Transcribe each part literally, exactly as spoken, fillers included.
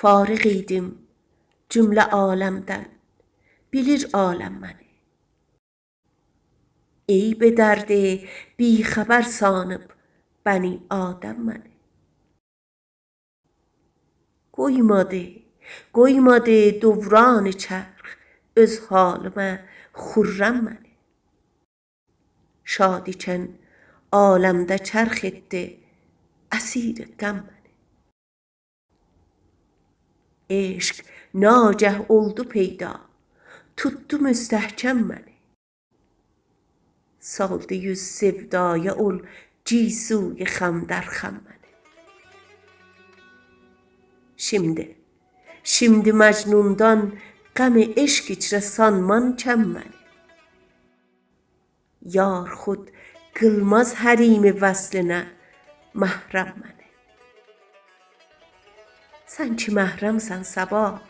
فارغ ایدیم جمله عالمدن، بیلیر عالم منی. عیب ائدردی بی‌خبر سانیب بنی‌آدم منی. قویمادی، قویمادی دوران چرخ اؤز حالیما خرم منی. شاد ایکن عالمده چرخ ائتدی اسیر غم منی. عشق ناگه اولدو پیدا، توتدو مستحکم منی. سالدی یوز سئودایا، اول گیسوی خم در خم منی. شیمدی، شیمدی مجنوندان غم عشق ایچره سانمان کم منی. یار خود قیلماز حریم وصلینه محرم منی. سن کی محرمسن صبا،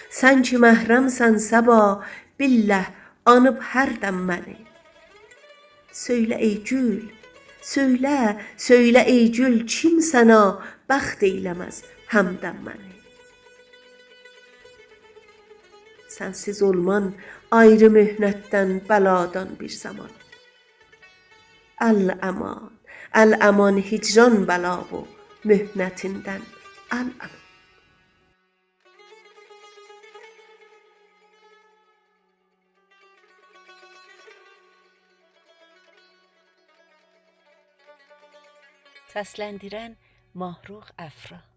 سن کی محرمسن صبا، بالله آنیب هر دم منی. سؤیله ای گول، سؤیله، سؤیله ای گول، کیم سنه بخت ائیله‌مز همدم منی. سنسیز اولمان آیری محنتدن، بلادان بیر زامان. الامان، الامان هجران بلا و محنتیندن، الامان. سسلندیرن ماهرخ افرا.